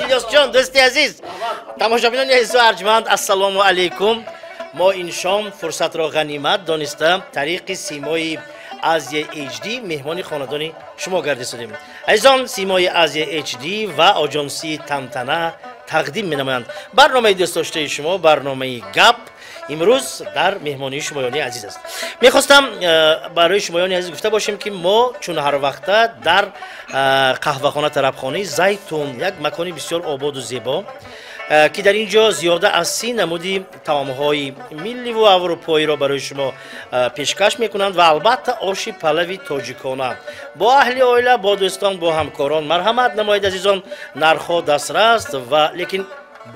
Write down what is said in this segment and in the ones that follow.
Илёсҷон, дӯсти азиз, тамошобинони азизу арҷманд, ассалому алайкум. Мо ин шом фурсатро ғанимат дониста тариқи симои Азия HD меҳмони хонадони шумо гардисудем. Азизон, симои Азия HD ва оҷонсии Тантана тақдим менамоянд барномаи дӯстдоштаи шумо, барномаи Гап имрӯз дар меҳмонии шумоёни азиз аст. Мехостам барои шумоёни азиз гуфта бошем, ки мо чун ҳар вақта дар қаҳвахона тарабхонаи Зайтун, як макони бисёр ободу зебо, ки дар ин ҷо зиёда аз 30 намуди таомҳои милливу аврупоиро барои шумо пешкаш мекунанд ва албатта оши палави тоҷикона. Бо аҳли оила, бо дӯстон, бо ҳамкорон марҳамат намоед, азизон. Нархҳо дастрас ва лекин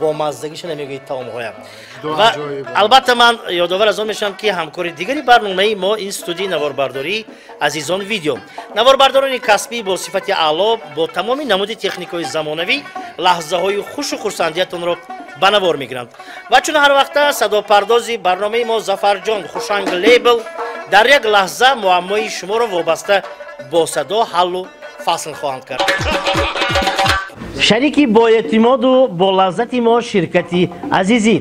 бо маззагиша намегӯед таомҳоям. Ва албатта ман ёдовар аз он мешавам, ки ҳамкори дигари барномаи мо ин студияи наворбардории Азизон Видео. Наворбардорони касбӣ бо сифати аъло, бо тамоми намуди техникаҳои замонавӣ лаҳзаҳои хушу хурсандиятонро ба навор мегиранд. Ва чун ҳар вақта садопардози барномаи мо Зафарҷон Хушанг Лейбл дар як лаҳза муаммои шуморо вобаста бо садо ҳаллу фасл хоҳанд кард. Шарики боэътимоду бо лаззати мо ширкати Азизӣ.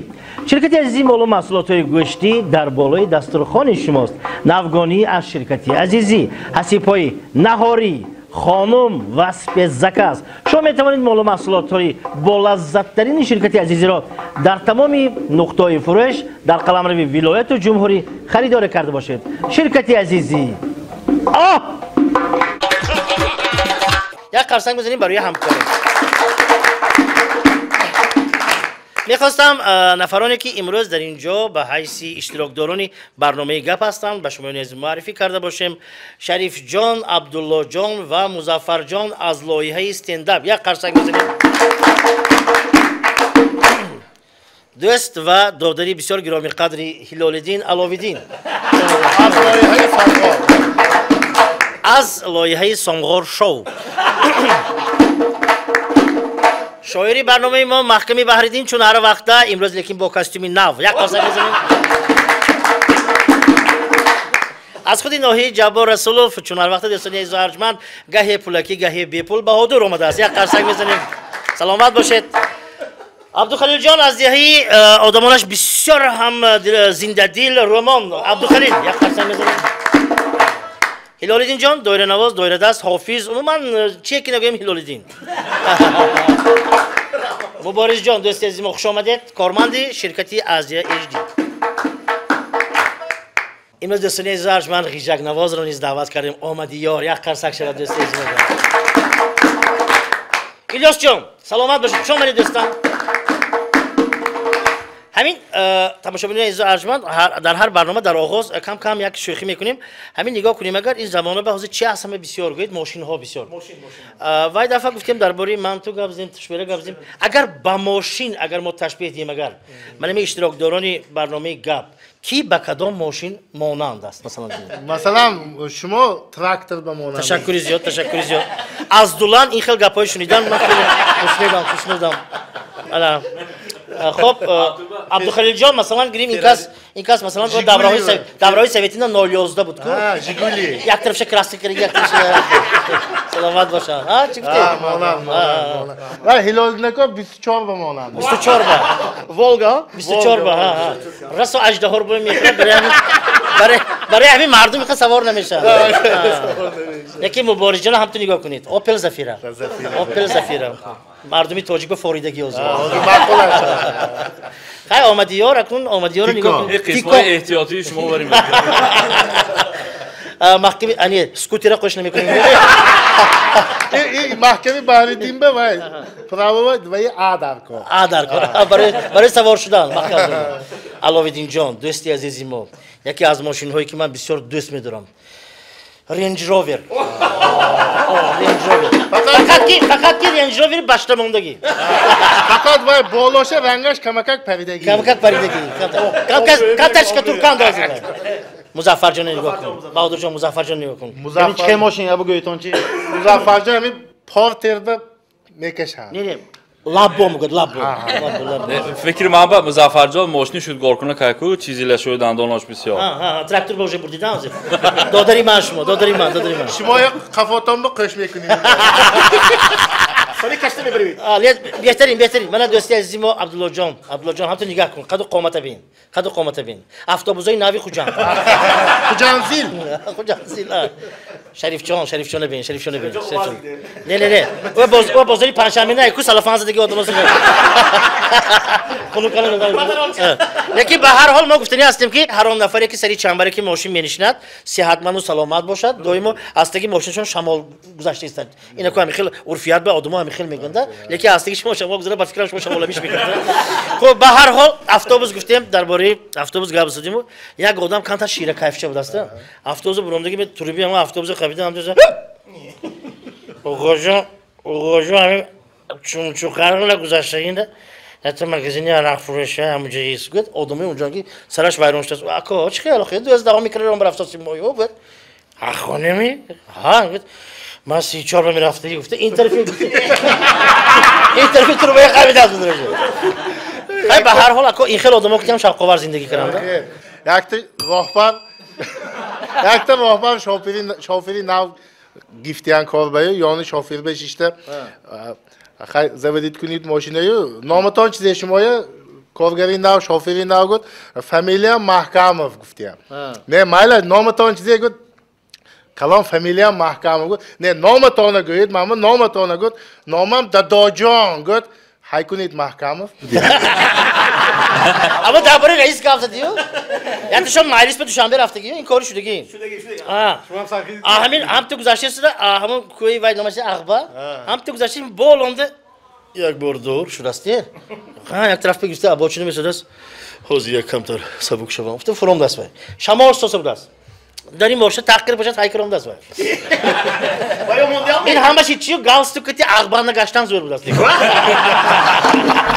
Ширкати Азизӣ молу маҳсулотҳои гӯштӣ дар болои дастурхони шумост. Навгонӣ аз ширкати Азизӣ, ҳасибҳои наҳорӣ, хонум ва спецзаказ. Шумо метавонед молу маҳсулотҳои болаззаттарини ширкати Азизиро дар тамоми нуқтаҳои фурӯш дар қаламрави вилояту ҷумҳурӣ харидорӣ карда бошед. Ширкати Азизӣ. Оҳ! Як қарсанг бизанем барои ҳамкорӣ. Мехостам нафароне, ки имрӯз дар ин ҷо ба ҳайси иштирокдорони барномаи Гап ҳастанд, ба шумо низ муаррифӣ карда бошем. Шарифҷон, Абдуллоҷон ва Музаффарҷон аз лоиҳаи стендап. Як қарсак мезанем. Дӯст ва додари бисёр гиромиқадри Ҳилолиддин Аловиддин. Аз лоиҳаи Сомғор. Аз лоиҳаи Сомғор шоу. Шоири барномаи мо Маҳками Баҳриддин чун ҳар вақта имрӯз лекин бо костюми нав. Як қарсак мезанем. Аз худи ноҳияи Ҷаббор Расулов чун ҳар вақта дӯстони азизу арҷманд гаҳе пулакӣ, гаҳе бепул Баҳодур омадааст. Як қарсак мезанем. Саломат бошед. Абдухалилҷон аз деҳаи одамонаш бисёр ҳам зиндадил Ромон Абдухалил. Як қарсак мезанем. Ҳилолиддинҷон доиранавоз, доирадаст, ҳофиз, умуман чие ки нагӯем Ҳилолиддин. Муборизҷон, дӯсти азизи мо, хуш омадед, корманди ширкати Азия HD. Имрӯз дӯстони азизу арҷманд ғижакнавозро низ даъват кардем. Омади ёр, як қарсак шавад дӯсти азизи мо. Илёсҷон, саломат бошед, хуш омадед дӯстан. Ҳамин тамошобинони азизу арҷманд дар ҳар барнома дар оғоз кам-кам як шӯхӣ мекунем. Ҳамин нигоҳ кунем, агар ин замона ба ҳозир чи аст ҳама бисёр гӯед, мошинҳо бисёр. Вай дафъа гуфтем дар бораи манту гап задем, тушбера гап задем. Агар ба мошин агар мо ташбеҳ диҳем, агар ман ҳамин иштирокдорони барномаи Гап ки ба кадом мошин монанд аст, масалан? Масалан, шумо трактор ба монанд. Ташаккури зиёд, ташаккури зиёд. Аз Дулан ин хел гапҳои шунидан ман хеле хушнудам, хушнудам. Ана. Хоб, Абдухалилҷон, масалан, гирим ин кас масалан давраҳои советина 011 буд ку? Жигули. Як тарафша красный кард, як тарафша. Саломат бошанд. Ҳа, чӣ гуфтед? Монанд, монанд, монанд. Ва Ҳилолиддинако 24 ба монанд. 24 ба. Волга? 24 ба, ҳа, ҳа. Расо аждаҳор бо мехӯрад, барои ҳамин. Барои ҳамин мардум мехоҳад савор намешавад. Яке Муборизҷонро ҳам ту нигоҳ кунед. Опел Зафира. Опел Зафира. Мардуми тоҷик ба форидагӣ озод. Хай омадиёр, акнун омадиёрро нигоҳ кунед. Қисмҳои эҳтиётии шумо барем. Маҳками, ани скутера қош намекунем. Маҳками Баҳриддин ба вай право вай А дар кор. А дар кор. Барои савор шудан. Аловиддинҷон, дӯсти азизи мо, яке аз мошинҳое ки ман бисёр дӯст медорам. Range Rover. Range Rover. Фақат ки Range Rover башта мондагӣ. Фақат вай болоша рангаш камакак паридагӣ. Камакак паридагӣ. Камтар шикатуркан дозида. Музаффарҷон нигоҳ кун. Баҳодурҷон, Музаффарҷон нигоҳ кун. Ҳамин чӣ мошин я бугӯйтон чи? Музаффарҷон ҳамин Портерда мекашад. Не, лаббо мегӯяд, лаббо. Фикри ман ба Музаффарҷон мошини шудгоркуна кайку чизи лашои дандонош бисёр. Трактор ба уже бурдидан ҳозир. Додари ман шумо, додари ман, додари ман. Шумо як қафотонро қӯш мекунед. Сони кашта мебаред. Беҳтарин, беҳтарин. Мана дӯсти азизи мо Абдуллоҷон. Абдуллоҷон, ҳамту нигоҳ кун. Қаду қомата бин. Қаду қомата бин. Автобусҳои нави Хуҷанд. Хуҷандзил. Хуҷандзил. Шарифҷон, Шарифҷонро бин, Шарифҷонро бин. Не, не, не. О бозори панҷшанбе не, ку салафанзадаги одамост. Лекин ба ҳар ҳол мо гуфтанӣ ҳастем, ки ҳар он нафаре ки сари чамбаре ки мошин менишинад, сиҳатманду саломат бошад, доимо аз таги мошинашон шамол гузашта истад. Инаку ҳамин хел урфият ба одамо ҳамин хел мегӯянд, лекин аз таги шумо шамол гузара, ба фикрам шумо шамоламиш мекунад. Хуб, ба ҳар ҳол автобус гуфтем, дар бораи автобус гап задиму, як одам камтар шира кайфча будаст. Автобусу буромдаги ме туруби ҳама автобусу қабида ҳамту оғоҷон, оғоҷон, ҳамин чумчуқарла гузаштагинда ята магазини арақфурӯша ҳамунҷа ҳис гӯяд, одамои унҷо ки сараш вайрон шудааст. Ако, чӣ хел охи? 12 микрорайон барафтосим мо. Ё гӯяд, ҳаққонеми? Ҳа, гӯяд, ман 34 ба мерафтагӣ гуфта, ин тарафи турбая қабидааст. Хай, ба ҳар ҳол ако, ин хел одамо ки ҳам шавқовар зиндагӣ карданд. Якта роҳбар, якта роҳбар шофери нав гифтиян кор баю, ёни шофер ба шишта, хай заводить кунед мошинаю, номатон чизе шумоя, коргари нав, шофери нав гуфт, фамилиям Маҳкамов гуфтиям. Не, майла, номатон чизе гуфт, калон фамилиям Маҳкамов гуфт, не, номатона гӯед, мама номатона гуфт, номам Дадоҷон гуфт, ҳай кунед Маҳкамов. Аммо дар бораи раис гап задию, яъне шумо маҷлис ба Душанбе рафтагӣ, ин кори шудагӣ. Ҳамин ҳам ту гузаштаиста, ҳамон кӯи вай номаси Ағба, ҳам ту гузашта болонда як бор дур шудасти. Як тараф бигирифта абочина месудааст. Ҳозир як камтар сабук шавам. Гуфта фуромдааст вай. Шамол соса будааст. Дар ин мошина таҳқир бошад, ҳайкиромдааст вай. Ин ҳамаши чию галстукати Ағбана гаштан зӯр будааст.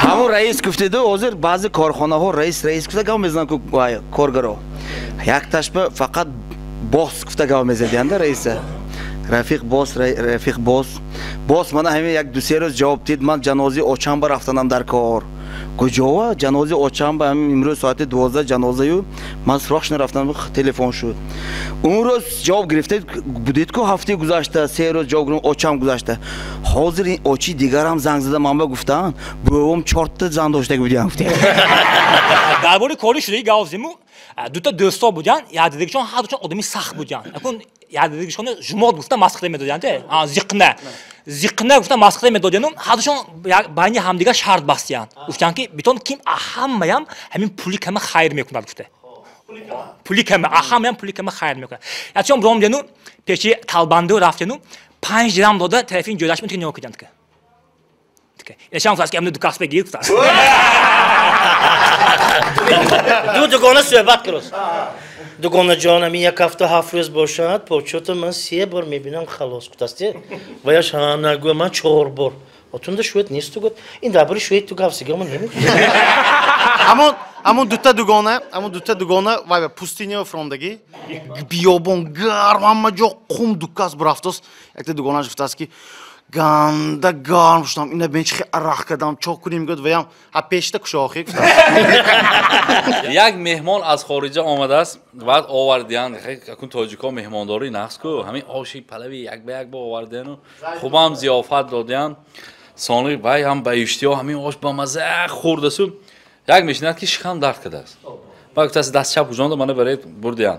Ҳамон раис гуфтеду, ҳозир баъзе корхонаҳо раис раис гуфта гап мезананд ку коргаро. Якташба фақат босс гуфта гап мезадианда раиса. Рафиқ босс, рафиқ босс. Босс мана ҳамин як ду се рӯз ҷавоб дид, ман ҷанози очамба рафтанам дар кор. Куҷова? Ҷанози очамба ҳамин имрӯз соати 12 ҷанозаю ман срочно рафтам, телефон шуд. Он рӯз ҷавоб гирифта будед ку ҳафтаи гузашта, се рӯз ҷавоб гирифтам, очам гузашта. Ҳозир ин очи дигарам занг зада ман ба гуфтаанд, бувом чорта зан доштаг будиам гуфтем. Дар бораи кори шудаги гап задиму, дута дӯсто будианд, якдидагишон ҳардушон одами сахт будианд. Акун якдидагишон жумот гуфта масхара медодианд, зиқна. Зиқна гуфта масхара медодиану ҳардушон байни ҳамдигар шарт бастианд. Гуфтианд ки битон ким ҳамаям ҳамин пули кама хайр мекунад гуфта. Пули кама, ҳамаям пули кама хайр мекунад. Якчон бром дену пеши талбанду рафтену 5 дирам дода тарафи ин ҷойдаш митки нигоҳ кардианд. Инашам гуфтааст ки амну ду касбе гир гуфтааст. Ду дугона суҳбат кирост. Дугонаҷон, ҳамин як ҳафта 7 рӯз бошад, почота ман 3 бор мебинам, халос гуфтааст. Ваяш ҳа нагӯ, ман 4 бор. Отунда шӯяд нест ту гуфт. Ин дар бораи шӯяд ту гап зига ман намедонам. Ҳамон дута дугона, ҳамон дута дугона вай пустыня фрондагӣ, биёбон гарм, ҳама ҷо қум, дукас бурафтост. Якта дугонаш гуфтааст ки ганда гарм шудам, ина бен чи арақ кардам, чо кунем гуфт, ваям ҳа пешта кушохӣ гуфтааст. Як меҳмон аз хориҷа омадааст, баъд овардиянд, акун тоҷикҳо меҳмондорӣ нақс ку, ҳамин оши палави як ба як бо овардияну хубам зиёфат додиянд. Сони вай ҳам ба иштиҳо ҳамин ош ба маза хӯрдасу як мешинад ки шикам дард кардааст. Ба гуфтааст даст чап куҷонда мана баред бурдиян.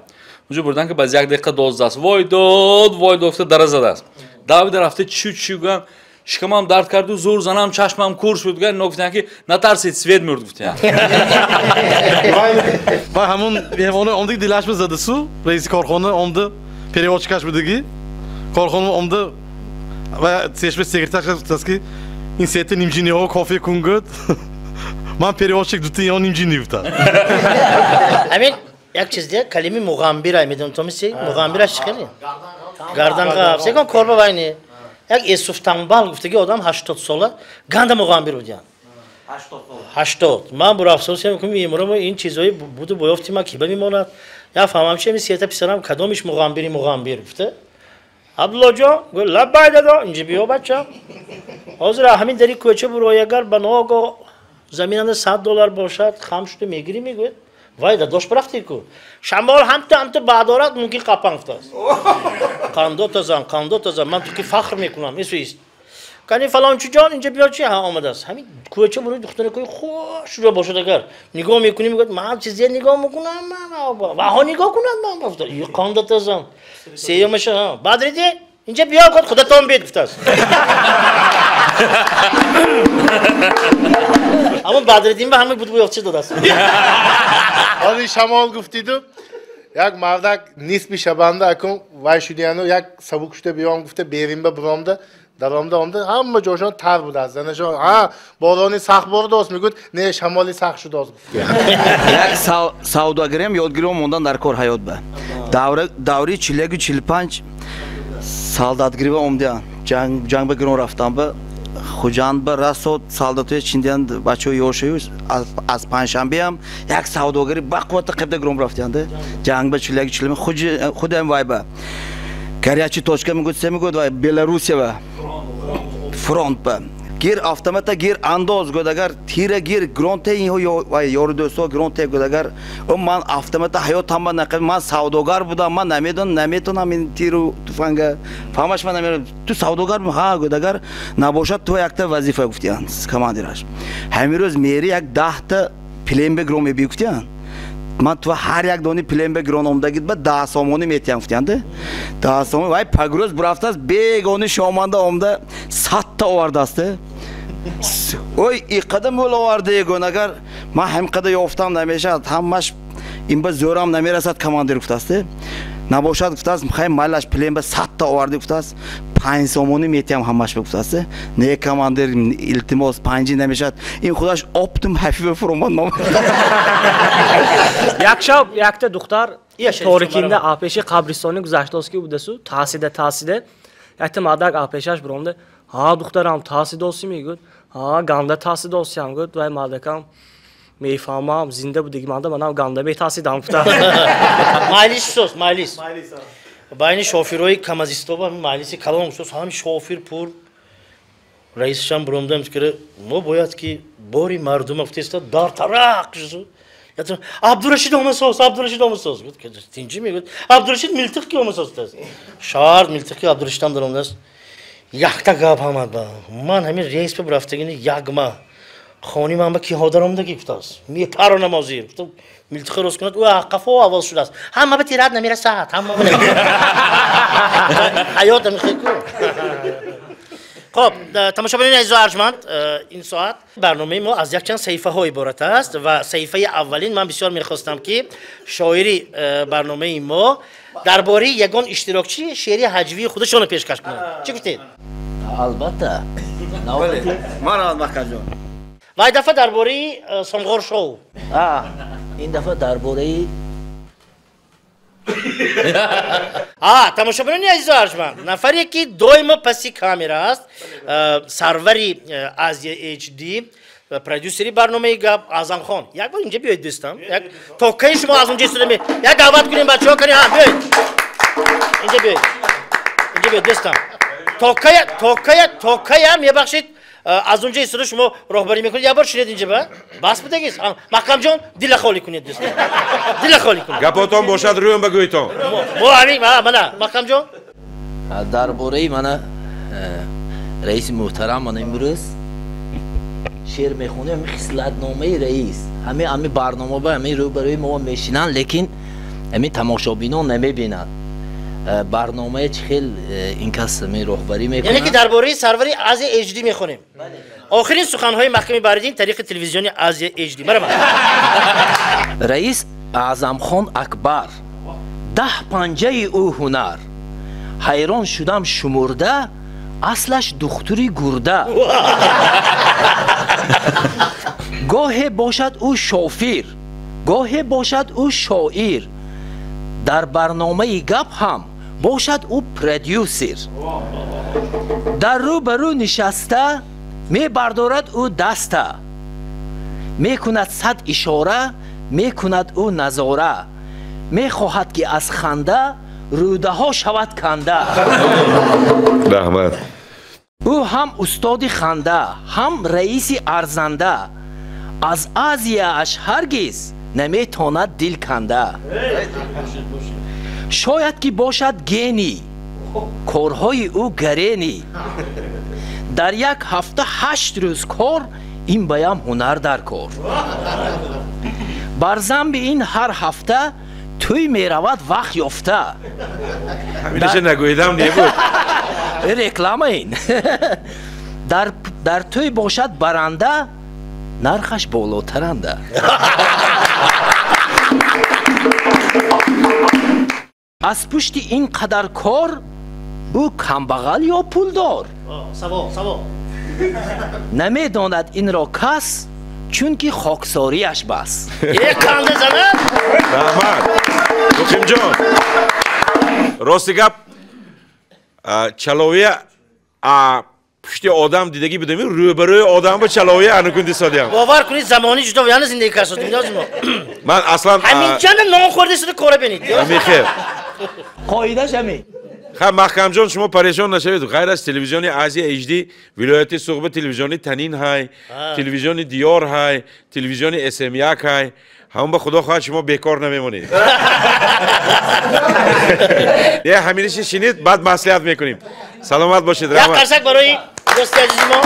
Унҷо бурдан ки баъз як дақиқа доздааст. Вой дод, вой дод гуфта дара задааст. Давида рафта чу чу гуян шикамам дард карду зур занам чашмам кур шуд гуян ино гуфтиян ки натарсид свет мурд гуфтиян. Ва ҳамун меҳмони омдиги дилаш задасу раиси корхона омди переводчикаш будиги корхона омди ва сешбе секретарш гуфтааст ки ин сета нимҷиниҳо кофе кун гуфт. Ман переводчик дута ино нимҷини гуфтам. Амин як чиз де калими муғамбира медонам то миси муғамбира чӣ хеле? Гарданғафс ягон корба вайни. Як Эсуф Танбал гуфтаги одам 80 сола ганда муғамбир будян. 80. Ман бурафсос мекунам мемурам ин чизои буду боёфти ма киба мемонад. Я фаҳмам чи сета писарам кадомиш муғамбири муғамбир гуфта. Абдуллоҷон гуфт лаббай дадо инҷа биё бача. Ҳозир ҳамин дари кӯча буроягар ба ногоҳ заминанда $100 бошад хам шуда мегирӣ мегӯяд. Вай дадош барафтӣ ку. Шамол ҳамту ҳамту баъдорад мумкин қапан гуфтааст. Қандота зан, қандота зан, ман ту ки фахр мекунам, ису ист. Кани фалончиҷон инҷа биё чи ҳа омадааст. Ҳамин кӯча бурои духтаракои хуш рӯ бошад агар нигоҳ мекунӣ мегӯяд ман чизе нигоҳ мекунам ваҳо нигоҳ кунад ман гуфта. Қандота зан. Сеюмаша Бадриди инҷа биё гуфт худатон бед гуфтааст. Аммо Бадриддин ба ҳама буд буёфт чи додааст. Ҳозир шамол гуфтиду як мардак нисби шабанда акун вай шудияну як сабук шуда биём гуфта беримба буромда даромда омда ҳама ҷошон тар будааст. Занашон ҳа борони сахт бордост мегӯяд не шамоли сахт шудост гуфт. Як савдогарем ёдгирӣ мондан дар кор ҳаёт ба. Даври 41-45 солдатгирива омдиян. Ҷанг ба гирон рафтан ба Хуҷанд ба расод солдатои чиндиянд бачаҳои ёшаю аз панҷшанбеам як савдогари бақуввата қибда гирон рафтиянд. Ҷанг ба 41-45 худам вай ба горячий точка мегӯяд се мегӯяд вай Беларусия ба фронт ба гир автомата гир андоз гӯяд агар тира гир гронте инҳо вай ёру дӯстҳо гронте гӯяд агар ман автомата ҳаётам ба нақаб ман савдогар будам ман намедонам наметонам ин тиру туфанга фаҳмаш ман намедонам ту савдогар ҳа гӯяд агар набошад ту якта вазифа гуфтиянд командираш ҳамин рӯз мери як 10та плембе грон мебӣ гуфтиянд ман ту ҳар як дони плембе грон омдагид ба 10 сомонӣ метиҳам гуфтиянд 10 сомонӣ вай пагрӯз бурафтааст бегони шоманда омда 100та овардааст. Ой иқада мӯл оварде гӯн агар ман ҳамин қадар ёфтам намешавад ҳамаш ин ба зӯрам намерасад командир гуфтааст. Набошад гуфтааст хай майлаш племба 100та оварде гуфтааст 5 сомонӣ метиҳам ҳамаш гуфтааст. Не командир илтимос 5 намешавад ин худаш оптум ҳафифа фуромад ман. Як шаб якта духтар торикинда апеши қабристони гузаштааст ки будасу таъсида таъсида якта мардак апешаш биромда ҳа духтарам таъсидосӣ мегӯяд ҳа ганда таъсидосиям гӯяд вай мардакам мефаҳмам зинда будиги манда манам ганда метаъсидам гуфта. Майлис сос майлис байни шофирҳои камазистоба майлиси калон сос ҳами шофир пур раисшам биромдам ки мо бояд ки бори мардума гуфтеста дар тарақ Абдурашид омасоз, Абдурашид омасоз. Тинҷи мегӯяд Абдурашид милтиқ ки омасоз гуфтааст. Шаҳр милтиқи Абдурашидам даромадааст. Якта гап омад ба ман ҳамин рейс ба рафтагини ягма хони ман ба киҳо даромадагӣ гуфтааст. Мепаронам ҳозир. Милтиқи рост кунад, ӯ қафо аввал шудааст. Ҳама ба тират намерасад, ҳама ба ҳаёт ҳамин ку. Хоб, тамошобинони азизу арҷманд, ин соат барномаи мо аз якчанд саҳифаҳо иборат аст ва саҳифаи аввалин ман бисёр мехостам ки шоири барномаи мо дар бораи ягон иштирокчӣ шеъри ҳаҷвии худашонро пешкаш кунад. Чӣ гуфтед? Албатта. Марҳамат Маҳкамҷон. Ва ин дафъа дар бораи Сонгор шоу. Ин дафъа дар бораи тамошобинони азизу арҷманд, нафаре ки доимо паси камера аст, сарвари Азия HD, продюсери барномаи гап Аъзамхон. Як бор инҷа биёед дӯстам. То кай шумо аз онҷа истода як даъват кунем бачаҳо кани ҳа биёед. Инҷа биёед. Инҷа биёед дӯстам. То кая мебахшед аз онҷа истода шумо роҳбарӣ мекунед. Як бор шинед инҷа ба. Бас будагист. Маҳкамҷон дила холӣ кунед дӯстам. Дила холӣ кунед. Гапотон бошад рӯям ба гӯйтон. Мо ҳамин мана Маҳкамҷон. Дар бораи мана раиси муҳтарам мана имрӯз шеър мехонем хислатномаи раис. Ҳами барнома ба ҳами рӯбарӯи мо мешинанд, лекин ҳами тамошобинон намебинанд. Барномаи чӣ хел ин кас ҳами роҳбарӣ мекунад. Яъне ки дар бораи сарвари Азия HD мехонем. Охирин суханҳои маҳками Баҳриддин тариқи телевизиони Азия HD. Марҳамат. Раис Аъзамхон Акбар, 10 панҷаи ӯ ҳунар, ҳайрон шудам шумурда, аслаш духтури гурда. Гоҳе бошад ӯ шофир, гоҳе бошад ӯ шоир, дар барномаи гап ҳам бошад ӯ продюсер. Дар рӯ ба рӯ нишаста мебардорад ӯ даста, мекунад 100 ишора, мекунад ӯ назора, мехоҳад ки аз ханда рӯдаҳо шавад канда. Раҳмат. Ӯ ҳам устоди ханда, ҳам раиси арзанда, аз Азияаш ҳаргиз наметонад дил канда. Шояд ки бошад гений, корҳои ӯ гаренӣ, дар як ҳафта 8 рӯз кор, ин баям ҳунар дар кор. Бар замби ин ҳар ҳафта тӯй меравад вақт ёфта. Ҳаминаша нагӯидам небуд. Реклама ин. Дар тӯй бошад баранда, нархаш болотаранда. Аз пушти ин қадар кор ӯ камбағал ё пулдор? Савол, савол. Намедонад инро кас, чунки хоксориаш бас. Як канда занад? Раҳмат. Муқимҷон, рости гап, чаловия пушти одам дидагӣ будем, рӯбарӯи одам ба чаловия анукун дисодиям. Бовар кунед, замони ҷудо яъне зиндагӣ карсодем, мо. Ман аслан ҳаминчанда нон хӯрда шуда кора бинед. Ҳамин хел. Қоидааш ҳамин. Ха, Маҳкамҷон, шумо парешон нашавед. Ғайр аз телевизиони Азия HD, вилояти Суғд телевизиони Танин ҳай, телевизиони Диёр ҳай, телевизиони SM1 ҳай. Ҳамон ба худо хоҳад шумо бекор намемонед. Е, ҳаминаши шинид, баъд маслиҳат мекунем. Саломат бошед, раҳмат. Як қарсак барои дӯсти азизи мо.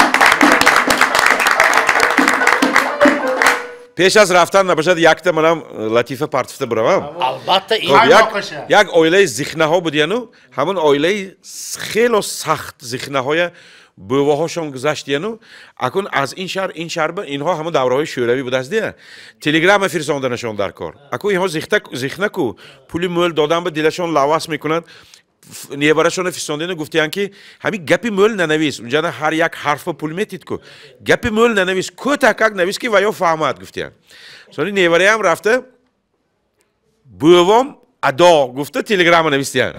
Пеш аз рафтан набошад, якта манам латифа партифта биравам. Албатта, як оилаи зихнаҳо буд, яну ҳамон оилаи хело сахт зихнаҳоя бувоҳошон гузашт, яну акун аз ин шаҳр ин шаҳр ба инҳо ҳамон давраҳои шӯравӣ будааст, дия телеграмма фирсонданашон дар кор. Акун инҳо зихнаку пули мӯл додан ба дилашон лавас мекунанд. Неварашона фирсондину гуфтиянд ки ҳамин гапи мӯл нанавис, унҷана ҳар як ҳарфа пул метид ку, гапи мӯл нанавис, кӯтакак навис ки ва ё фаҳмад, гуфтиянд. Сони невараям рафта бувом адо гуфта телеграмма навистиянд.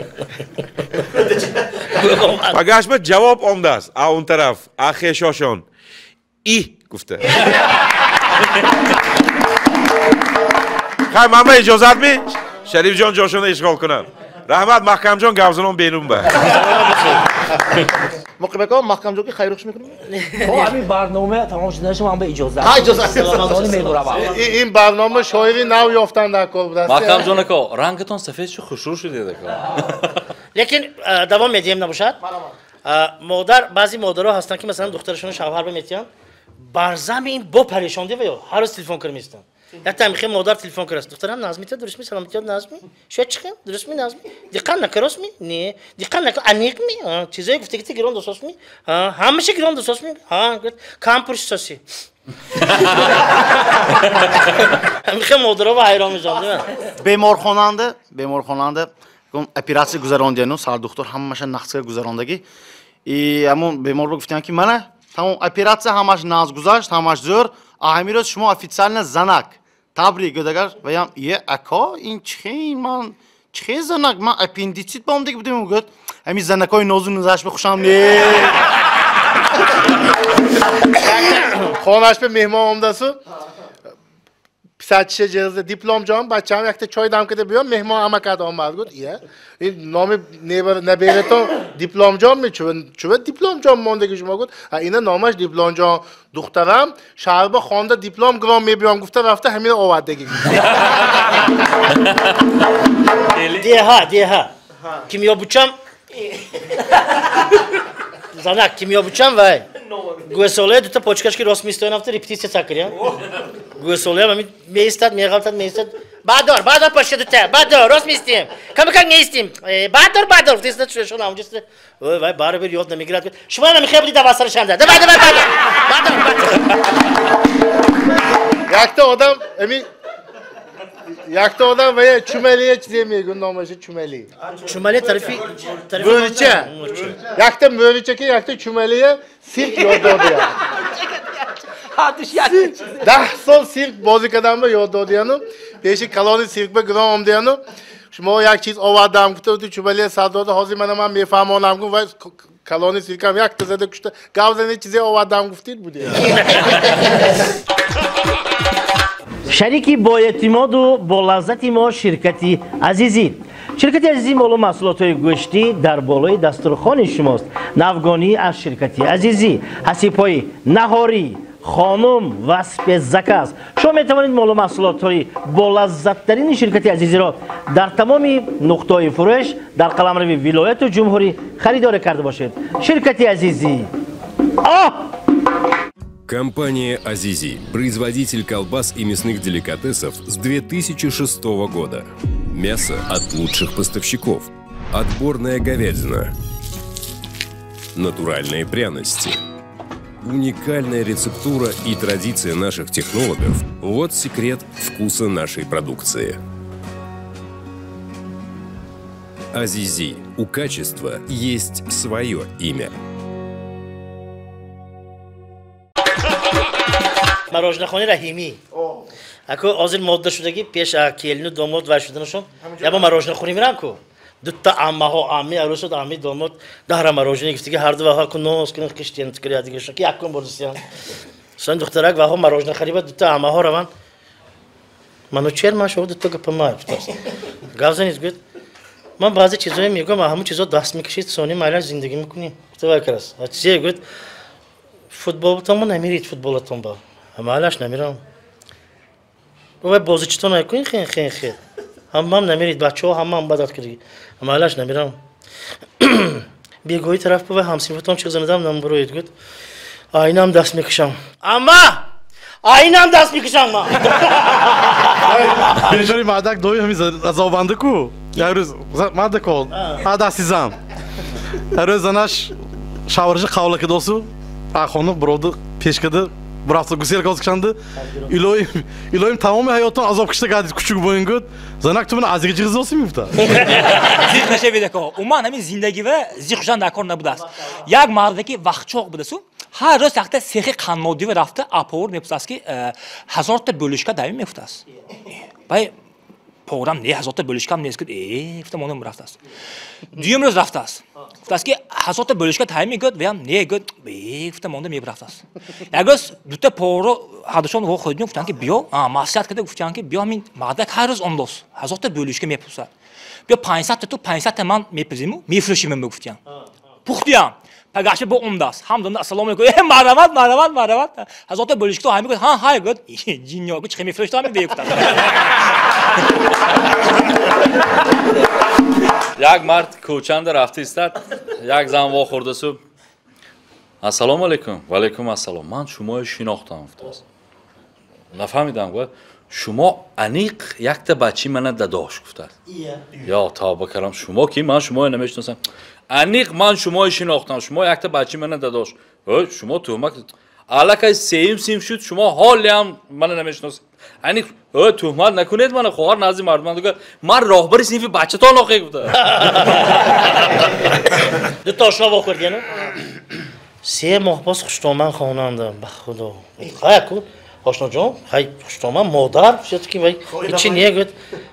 Пагашба ҷавоб омдааст а он тараф, а хешошон и гуфта. Хай, ман ба иҷозат ми Шарифҷон ҷошона ишғол кунам. Раҳмат, Маҳкамҷон, гавзанон берун ба. Муқимако, Маҳкамҷон ки хайрухш мекунем? Хо, ҳамин барнома тамом шуданаш ман ба иҷозат. Ҳа, иҷозат. Сони мебуравам. Ин барнома шоири нав ёфтан дар кор будааст. Маҳкамҷон ако, рангатон сафед шуд, хушрӯ шудед ако. Лекин давом медиҳем набошад? Модар, баъзе модарҳо ҳастанд ки масалан духтарашонро шавҳар бимедиҳанд, бар зами ин бо парешондӣ ва ё ҳар рӯз телефон карда меистанд. Як михе модар телефон кард. Духтарам назмита, дурустми, саломатият назми? Шояд чихем, дурустми, назми? Диққат накаросми? Не. Диққат накар, аниқми? Чизое гуфтагите гирон дососми? Ҳамаша гирон дососми? Ҳа, кам пурсисоси. Михе модаро ва ҳайрон мешаванд. Беморхонанда оператсия гузарондияну сардухтур ҳамаша нақсга гузарондагӣ. И ҳамон беморро гуфтиянд ки мана тамом оператсия ҳамаш наз гузашт, ҳамаш зӯр. А ҳамин рӯз шумо официально занак. Табрик гӯдагар ваям е ака ин чихе ман чихе занак ман аппендицит бомдагӣ будем гӯд. Ҳамин занакҳои нозу нузаш ба хушам не. Хонаш ба меҳмон омдасу писарчиша ҷиғза дипломҷон бачаам якта чой дам карда биём меҳмон амакат омад гуфт ия ин номи набератон дипломҷон ми чува дипломҷон мондаги шумо гуфт ина номаш дипломҷон духтарам шаҳрба хонда диплом гиром мебиём гуфта рафта ҳамина овардаги. Деҳа деҳа кимёбучам занак кимёбучам вай Гӯсолая дута почкаш ки рост меистоян, афта репетитсия сакрия. Гӯсолая ҳамин меистад, меғалтад, меистад. Бадор, бадор почка дута, бадор, рост меистем. Камакак меистем. Бадор, бадор. Гуфта шон ҳамҷо. Ой, вай баробар ёд намегирад. Шумо намехоҳед будед давасара шанда. Давай, давай, бадор. Бадор, бадор. Якта одам эми якта одам ва чумалия чизе мегӯ, номаша чумали. Чумали тарафи мӯрича. Якта мӯрича ки якта чумалия сирк ёд додия. 10 сол сирк бозӣ кардан ёд додияну пеши калони сирк ба гиром омдияну шумо як чиз овардам гуфта ту чумалия сар дода, ҳозир мана ман мефаҳмонам гу ва калони сиркам якта зада кушта гав зане чизе овардам гуфтид будия. Шарики боэътимоду болаззати мо ширкати Азизӣ. Ширкати Азизӣ молу маҳсулотҳои гӯштӣ дар болои дастурхони шумост. Навгонӣ аз ширкати Азизӣ, ҳасибҳои наҳорӣ, хонум ва спецзаказ. Шумо метавонед молу маҳсулотҳои болаззаттарини ширкати Азизиро дар тамоми нуқтаҳои фурӯш дар қаламрави вилояту ҷумҳурӣ харидорӣ карда бошед. Ширкати Азизӣ. Оҳ! Компания «Азизи» – производитель колбас и мясных деликатесов с 2006 года. Мясо от лучших поставщиков. Отборная говядина. Натуральные пряности. Уникальная рецептура и традиция наших технологов – вот секрет вкуса нашей продукции. «Азизи» – у качества есть свое имя. Мороженахони Раҳимӣ. Ако ҳозир модда шудагӣ пеш келину домод вай шуданашон яба мороженахонӣ мирам ку. Дутта аммаҳо, амми арӯсу амми домод даҳра мороженое гифтиги ҳарду ваҳо ку ноз кунанд қиштиян тикри дигашон ки якум бордисиян. Сон духтарак ваҳо мороженое хариба дутта аммаҳо раванд. Манучер ман шумо дутта гапама гуфтааст. Гап занед гӯяд ман баъзе чизое мегӯям, ҳамон чизо даст мекашид, сони майла зиндагӣ мекунем. Гуфта вай карас. А чизе гӯяд футболтон намерид футболатон ба. Амалаш намерам. Вай бозичитон накунед хен хен хен. Ҳамам намерид бачаҳо ҳамам бадат кардги. Амалаш намерам. Бегоҳи тараф вай ҳамсинфатон чиз занадам намбуроед гӯяд. Айнам даст мекашам. Амма! Айнам даст мекашам ман. Бечори мардак дои ҳамин азобанда ку. Як рӯз мардак ол. Ҳа дасти зан. Ҳар рӯз занаш шавҳараши қавла кардосу, хонум бироду пеш карда бурафта гусел кошканды. Илоим, илоим тамоми ҳаётон азоб кишта гардид кучук боин гуд. Занак ту мана азиги ҷиғиз осим гуфта. Зиқ нашавед ако. Уман ҳамин зиндагива зиқ шудан дар кор набудааст. Як мардаки вақтчоқ будасу, ҳар рӯз якта сехи қаннодива рафта аповар мепурсааст ки 1000 та бӯлишка давим мегуфтааст. Бай поварам не 1000 та бӯлишкам нест гуд. Гуфта монам рафтааст. Дуюм рӯз рафтааст. Гуфтааст ки 1000 та бӯлишка таҳим мегӯяд, ваям не гӯяд, гуфта монда мебарафтааст. Як рӯз дута поварро ҳардушон во хӯрдем, гуфтанд ки биё, маслиҳат карда гуфтанд ки биё ҳамин мардак ҳар рӯз омдост, 1000 та бӯлишка мепурсад. Биё 500 та ту 500 та ман мепазиму мефурӯшим гуфтиян. Пухтиям. Пагаша бо омдааст. Ҳамдонда ассалому алайкум. Марҳамат, марҳамат, марҳамат. 1000 та бӯлишка ҳамин гуфт, ҳа, ҳай гуфт. Ҷинё гуфт, чӣ мефурӯшта ҳамин бегуфтанд. Як мард кӯчанда рафта истад, як зан вохӯрдасу. Ассалому алайкум. Ва алайкум ассалом. Ман шуморо шинохтам гуфтааст. Нафаҳмидам гуфт. Шумо аниқ якта бачи мана дадош гуфтааст. Ё тавба кардам, шумо ки ман шуморо намешиносам. Аниқ ман шуморо шинохтам. Шумо якта бачи мана дадош. Шумо туҳмат аллакай сеюм синф шуд, шумо ҳолиам мана намешиносед. Аниқ туҳмат накунед мана хоҳар назди мардуман гуфт. Ман роҳбари синфи бачатон охе гуфта. Дута ошно вохӯрдияну? 3 моҳ боз хуштоман хонандам, ба худо. Хай аку, ошноҷон, хай хуштоман модар, всё-таки вай ҳичи не гуфт.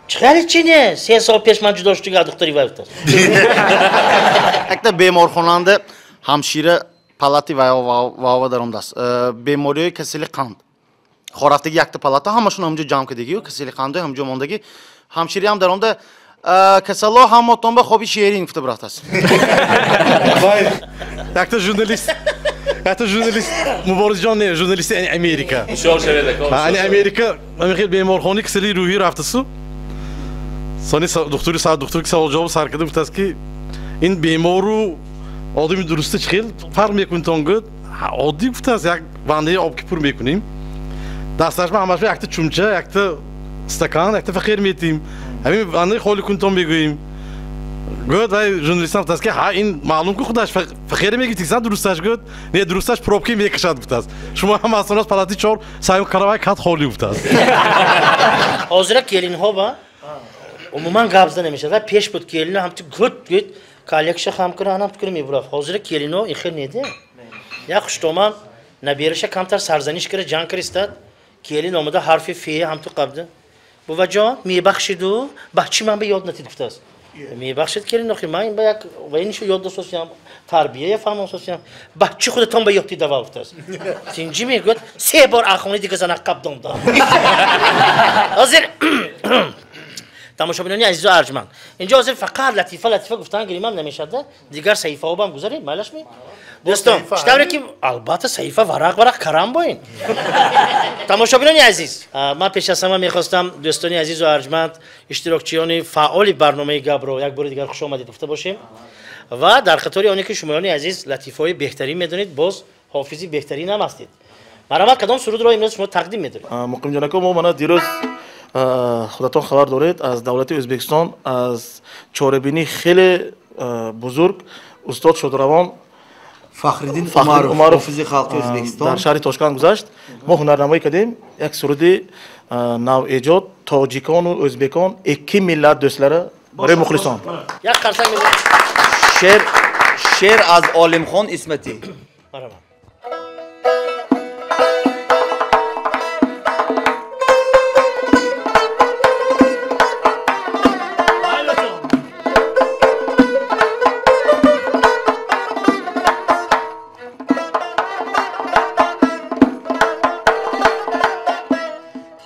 Чӣ хел ҳичи не? 3 сол пеш ман ҷудо шудига духтари вай гуфтааст. Якта беморхонанда ҳамшира палати ваова даромадааст. Бемориҳои касали қанд. Хорафтаги якта палата ҳамашон ҳамҷо ҷамъ кардагию, касали қандҳои ҳамҷо мондагӣ. Ҳамшираам даромада касало ҳамотон ба хоби шерин гуфта бирафтааст. Якта журналист, якта журналист Муборизҷон не, журналисти Америка. Ҳушёр шавед ако. Ани Америка, ҳамин хел беморхонаи касали рӯҳӣ рафтасу. Сони духтури сар духтур ки савол ҷавоб сар карда гуфтааст ки ин бемору одами дуруста чӣ хел фарқ мекунитон гуфт. Оддӣ гуфтааст, як ваннаи об ки пур мекунем, дасташ ба ҳамаш якта чумча, якта стакан, якта фақир метим. Ҳамин ваннаи холӣ кунтон мегӯем. Гӯяд вай журналистам гуфтааст ки ҳа ин маълум ку худаш фақире мегирифт, дурусташ гӯяд, не дурусташ пробки мекашад гуфтааст. Шумо ҳам аз палати чор саём каравай кат холӣ гуфтааст. Ҳозира келинҳо ба умуман гап зада намешавад. Вай пеш буд келино ҳамту гӯд гӯд калекша хам кунад, анам ту кунад мебурафт. Ҳозира келино ин хел неде. Як хуштоман набераша камтар сарзаниш кара ҷанг кара истад. Келин омада ҳарфи фе ҳамту қабда. Буваҷон мебахшиду бачи ман ба ёд натид гуфтааст. Мебахшид келин охи ман ба як ва иншо ёд дососиям, тарбия фаҳмонсосиям. Бачи худатон ба ёд дидава гуфтааст. Тинҷи мегӯяд се бор ахони дига занак қабдом дам. Ҳозир тамошобинони азизу арҷманд, инҷо ҳозир фақат латифа латифа гуфтан гиримам намешавад, дигар саҳифаҳо бам гузарем, майлаш ми? Дӯстон, чӣ тавре ки албатта саҳифа варақ варақ карам боин. Тамошобинони азиз, ман пеш аз ҳама мехостам дӯстони азизу арҷманд, иштирокчиёни фаъоли барномаи гапро як бори дигар хуш омадед гуфта бошем ва дар қатори оне ки шумоёни азиз латифаҳои беҳтарин медонед, боз ҳофизи беҳтарин ҳам ҳастед. Марҳамат, кадом сурудро имрӯз шумо тақдим медоред? Муқимҷон ака, мо мана дирӯз худатон хабар доред, аз давлати Ӯзбекистон аз чорабинии хеле бузург устод шодравон Фахриддин Умаров, ҳофизи халқи Ӯзбекистон, дар шаҳри Тошканд гузашт. Мо ҳунарнамоӣ кардем як суруди навэҷод тоҷикону ӯзбекон икки миллат дӯстлара барои мухлисон. Як қарсак мезанем. Шеър аз Олимхон Исматӣ. Марҳамат.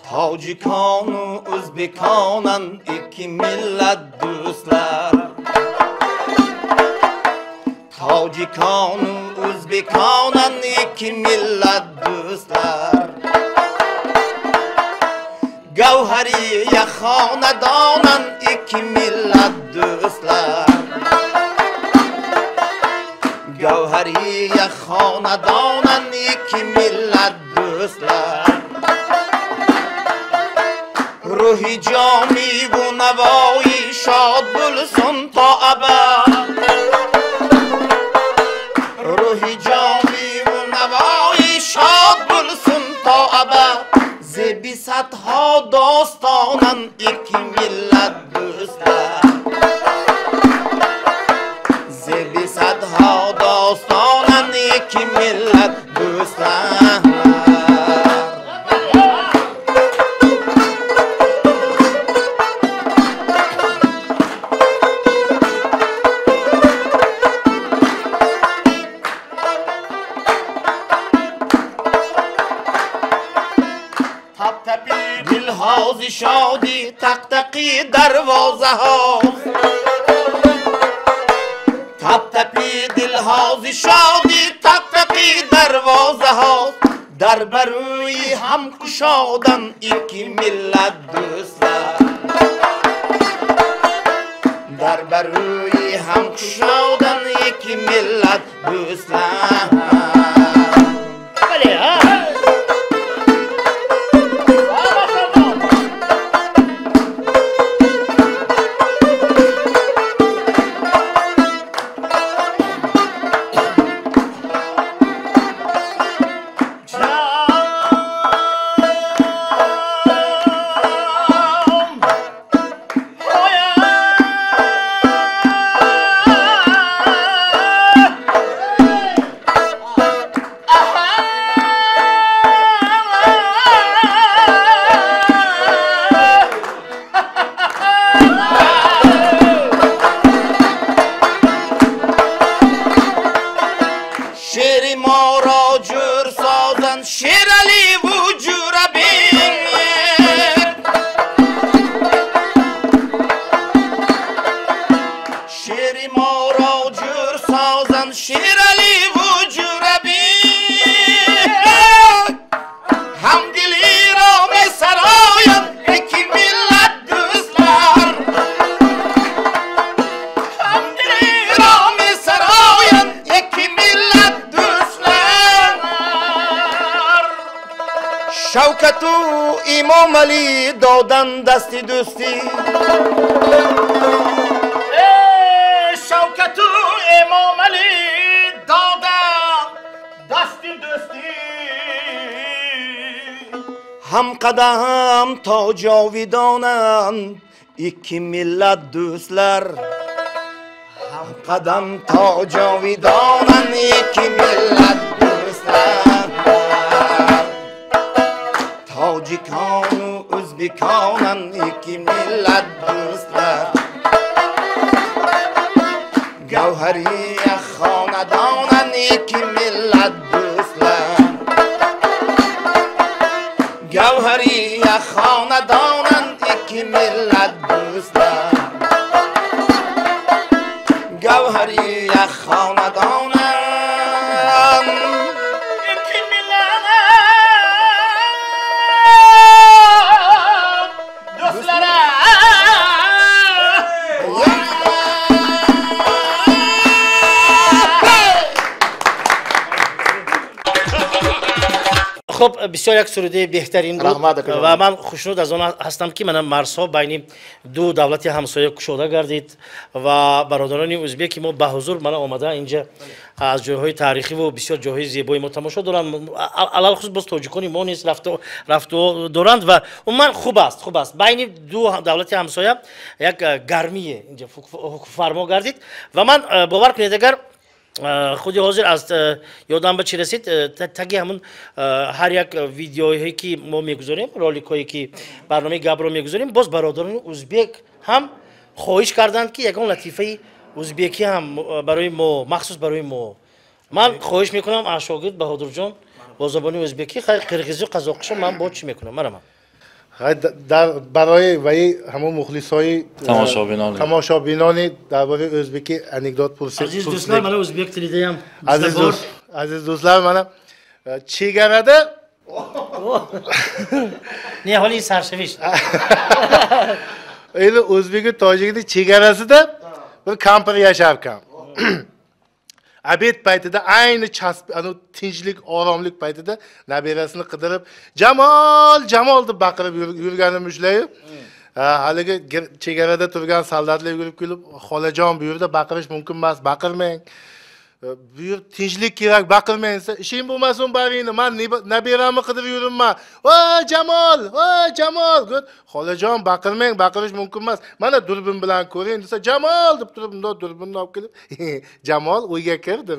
Тоҷикону ӯзбеконан икки миллат дӯстлар. Тоҷикону ӯзбеконан икки миллат дӯстлар. Гавҳари як хонадонан икки миллат дӯстлар. Гавҳари як хонадонан икки миллат дӯстлар. Рӯҳи ҷомиву навои шод булсун то абад. Рӯҳи ҷомиву навои шод булсун то абад. Зеби садҳо достонан икки миллат дӯстлар. Зеби садҳо достонан икки миллат дӯстлар. Шоди тақтақи дарвозаҳост. Таптапи дилҳози шоди тақтақи дарвозаҳост. Дар барӯи ҳам кушодан икки миллат дӯстлар. Дар барӯи ҳам кушодан икки миллат дӯстлар. Бале, ҳа? Шавкату Имомалӣ додан дасти дӯстӣ. Шавкату Эмомалӣ додан дасти дӯстӣ. Ҳамқадам то ҷовидонанд ikki millat do'stlar. Ҳамқадам то ҷовидонанд ikki millat do'stlar. Tojikonu o'zbekonan ikki millat do'stlar. Gavhariya xonadonan ikki millat do'stlar. Gavhariya xonadonan ikki millat do'stlar. Gavhariya xonadonan ikki millat do'stlar. Хуб, бисёр як суруди беҳтарин буд ва ман хушнуд аз он ҳастам, ки мана марзҳо байни ду давлати ҳамсоя кушода гардид ва бародарони ӯзбеки мо ба ҳузур мана омада инҷа аз ҷойҳои таърихиву бисёр ҷойҳои зебои мо тамошо доранд. Алалхусус боз тоҷикони мо низ рафту доранд ва умуман хуб аст, хуб аст. Байни ду давлати ҳамсоя як гармие инҷа ҳукмфармо гардид ва ман бовар кунед, агар худи ҳозир аз ёдам ба чӣ расид, таги ҳамун ҳар як видеоҳое ки мо мегузорем, роликҳое ки барномаи гапро мегузорем, боз бародарони узбек ҳам хоҳиш карданд, ки ягон латифаи узбекӣ ҳам барои мо, махсус барои мо. Ман хоҳиш мекунам аз шогирд Баҳодурҷон бо забони узбекӣ, хайр, қирғизу қазоқиша ман бо чӣ мекунам, марама. Дар барои ваи ҳамон мухлисҳои тамошобинони дар бораи ӯзбекӣ анекдот пурсид. Азиз дӯстlar, mana o'zbek tilida ham. Aziz do'st, aziz do'stlar, mana chegarada Не, ҳоли саршавиш. Endi o'zbeki tojikni chegarasida bir kampir yasharkan. Обед paytida, ayni chasp anu tinchlik, oromlik paytida nabirasini qidirib, "Jamol, Jamol" deb baqirib yurganini ushlayib, haligi chegarada turgan soldatlar yugurib kelib, "Xolajon, bu yerda baqirish mumkin emas, baqirmang. Bu yer tinchlik kerak, baqirmang" desa, "Ishing bo'lmasin baringni, man nabiramni qidirib yuribman. Voy Jamol, voy Jamol." "Xolajon, baqirmang, baqirish mumkin emas. Mana durbin bilan ko'ring" desa, "Jamol" deb turib, bundoq durbinni olib kelib, "Jamol uyga kirdi."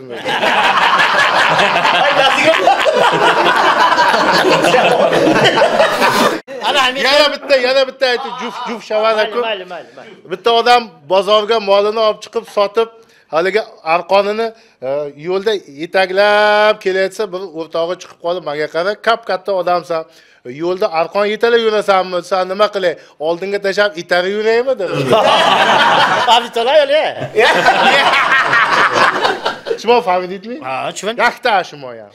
Yana bitta aytib, juf juf shavadaku. Mayli, mayli, mayli. Bitta odam bozorga molini olib chiqib sotib, haligi arqonini yo'lda yetaklab kelayotsa, bir o'rtog'i chiqib qolib, "Menga qara, kap katta odamsan, yo'lda arqon yetalab yurasanmi? San nima qilay, oldinga tashlab itarib yuraymi?" dedi. Fahmidtola yo'li. Шумо фаҳмидидми? Ha, tushun. Yakta шумоям.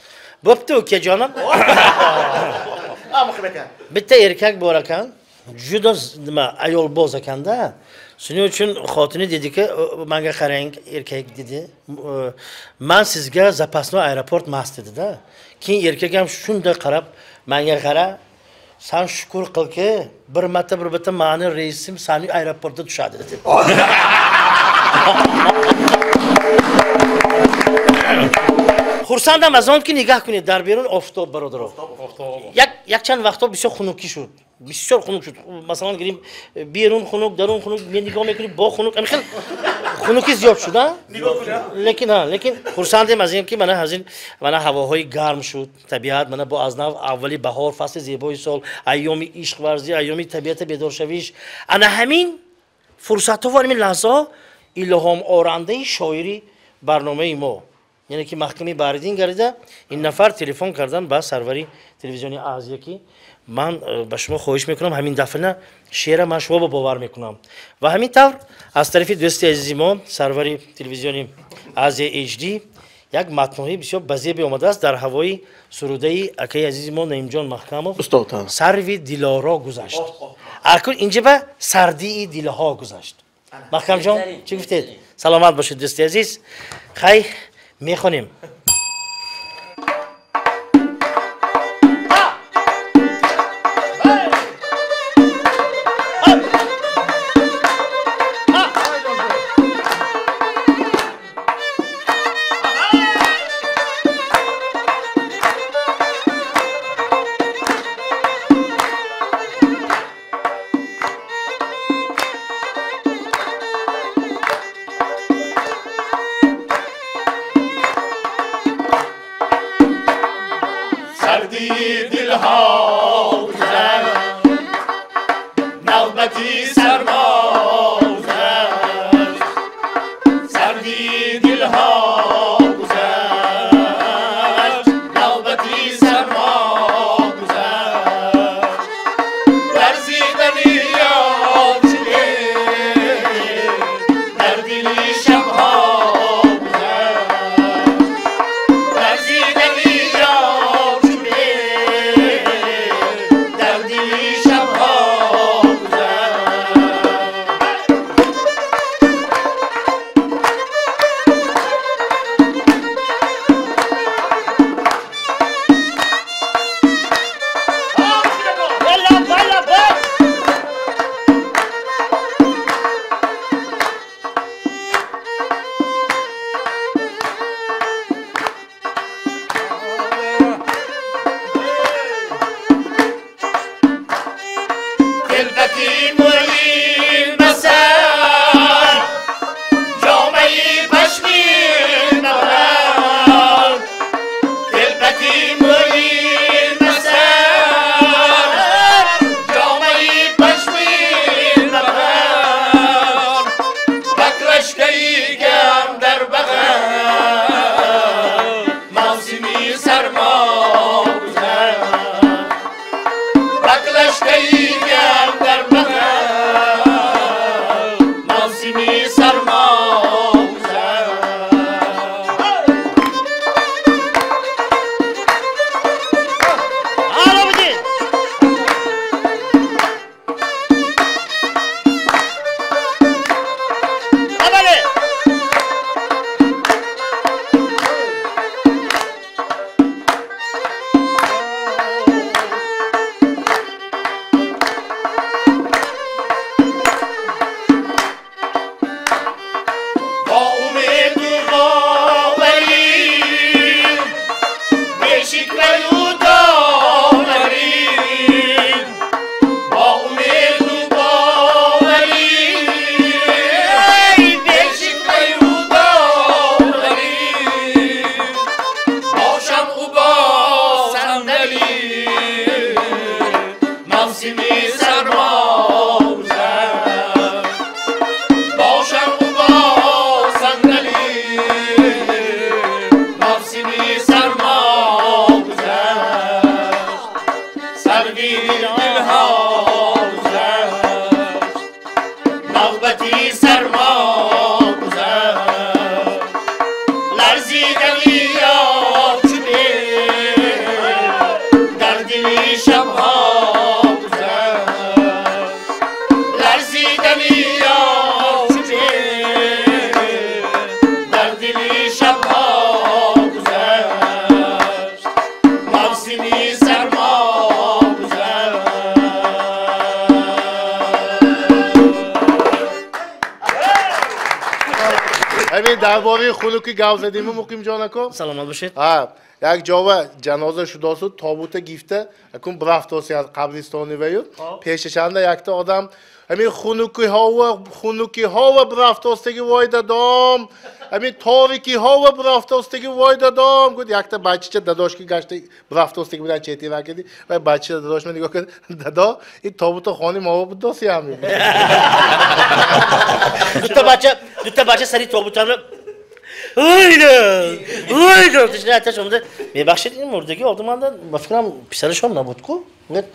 Bo'pti, ukajonim. Bitta erkak bor ekan, juda nima, ayolboz ekanda. Shuning uchun xotini dediki, "Menga qarang, erkak," dedi. "Man sizga запасной aeroport emas", dedi-da. Keyin erkak ham shunday qarab, "Menga qara, san shukur qilki, bir marta bir bitta mani reysim sani aeroportda tushadi", dedi. Xursandam аз он ки нигоҳ кунед, дар берун офтоб, бародаро. Як якчанд вақтҳо бисёр хунукӣ шуд, бисёр хунук шуд. Масалан гирим, берун хунук, дарун хунук, мен нигоҳ мекунӣ, бо хунук, ами хел хунукӣ зиёд шуд, а? Лекин ҳа, лекин хурсандем аз ин ки мана аз ин мана ҳавоҳои гарм шуд, табиат мана бо аз нав аввали баҳор, фасли зебои сол, айёми ишқварзӣ, айёми табиата бедоршавиш. Ана ҳамин фурсатҳо ва ҳамин лаҳзаҳо илҳоморандаи шоири барномаи мо, яъне ки маҳками Баҳриддин гардида, ин нафар телефон кардан ба сарвари телевизиони Азия, ки ман ба шумо хоҳиш мекунам, ҳамин дафъа шеъра ман шумо бовар мекунам. Ва ҳамин тавр аз тарафи дӯсти азизи мо, сарвари телевизиони Азия HD, як матнҳои бисёр базебе омадааст дар ҳавои сурудаи акаи азизи мо Наимҷон Маҳкамов, "Сарви дилоро гузашт". Акун инҷа ба сардии дилҳо гузашт. Маҳкамҷон, чӣ гуфтед? Саломат бошед, дӯсти азиз. Хай, мехонем. Сардии дилҳо гузашт, навбати сармо гузашт. Сардии дилҳо гузашт, навбати сармо гузашт. Ларзидани ёр чунин дар дили шабҳо гузашт. Ларзидани ёр чунин дар дили шабҳо гузашт. Телбати мӯин ба сар, ҷомаи пашмин ба бар. Телбати мӯин ба сар, ҷомаи пашмин ба бар. Баклашкаи гарм дар бағал, мавсими сармо гузашт. Баклашкаи гарм дар бағал, мавсими сармо гузашт. Аловиддин! Аввале! Бо умеду боварӣ, бешикваю доварӣ. Бо умеду боварӣ, бешикваю доварӣ. Бо шамъу бо сандалӣ, мавсими сармо гузашт. Бо шамъу бо сандалӣ, мавсими сармо гузашт. Сардии дилҳо гузашт, навбати сармо гузашт. Ларзидани ёр чунин дар дили шабҳо гузашт. Ларзидани ёр чунин дар дили шабҳо гузашт. Мавсими сармо гузашт. Ҳамин дар бораи хунукӣ гап задиму, Муқимҷон ако. Саломат бошед. Ҳа, як ҷова ҷаноза шудосу, тобута гифта, акун брафтоси аз қабристони ваю. Пешашанда якта одам ҳамин хунукиҳова, хунукиҳова брафтостаги, вой дадом, ҳамин торикиҳова брафтостаги, вой дадом, гуфт. Якта бачача дадошки гашта брафтостаги будан, четира кади ва бачача дадошма нигоҳ кард: дадо, ин тобута хони мо будоси ҳамин. Дута бача сари тобутанро ойда ойда тишна омада: мебахшед, ин мурдагӣ одаманда, ба фикрам, писарашон набуд ку? Гуфт: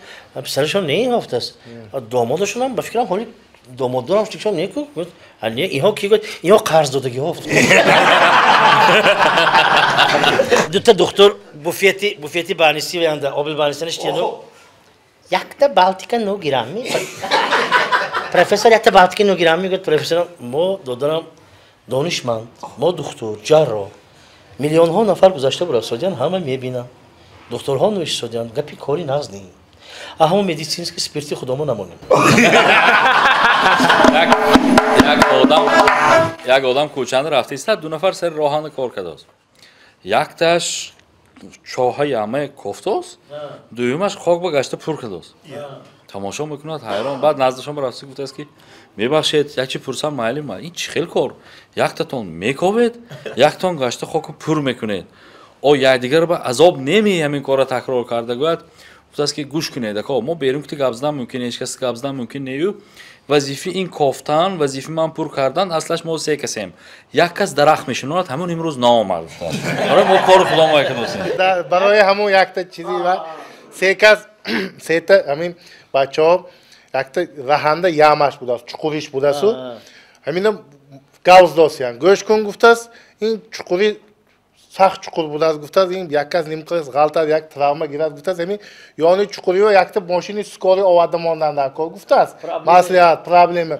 писарашон не, ин ҳафтааст, домодашонам, ба фикрам, ҳоли домоддорам шон не ку. Гуфт: не, инҳо ки? Гуфт: инҳо қарз додагиҳо. Дута духтур буфети баниси янда обил банисани штену: якта Балтика ну гирам ми, профессор, якта Балтика ну гирам ми. Гуфт профессор: мо, додарам, донишманд, мо духтур, ҷарроҳ, миллионҳо нафар гузашта бурасодиян, ҳама мебинам, духтурҳо нӯшисодиян, гапи кори нағз не, а ҳамо медицинский спирти худомо намонем. Як одам кӯчанда рафта истад, ду нафар сари роҳанда кор кардааст. Якташ чоҳа яма кофтааст, дуюмаш хок ба гашта пур кардааст, тамошо мекунад ҳайрон. Баъд наздашон рафта гуфтааст, ки мебахшед, як чи пурсам майли ма, ин чӣ хел кор, яктатон мековед, яктон гашта хоку пур мекунед? О якдигар ба азоб неми ҳамин корро такрор карда гӯяд. Гуфтааст ки гӯш кунед, ако мо берун ки гап задан мумкин, ҳеҷ кас гап задан мумкин нею. Вазифаи ин кофтан, вазифаи ман пур кардан, аслаш мо се касем. Як кас дарахт мешинонад, ҳамон имрӯз наомад. Барои мо кори худо мо якдосем. Барои ҳамон якта чизи ва се кас, сета ҳамин бачаҳо якта раҳанда ямаш будааст, чуқуриш будасту. Ҳамина гавз досиян. Гӯш кун гуфтааст, ин чуқури сахт чуқур будааст гуфтааст, ин як кас ним кас ғалтад, як травма гирад гуфтааст, ҳамин ёни чуқуриро якта мошини скори оварда мондан дар кор гуфтааст. Маслиҳат, проблема.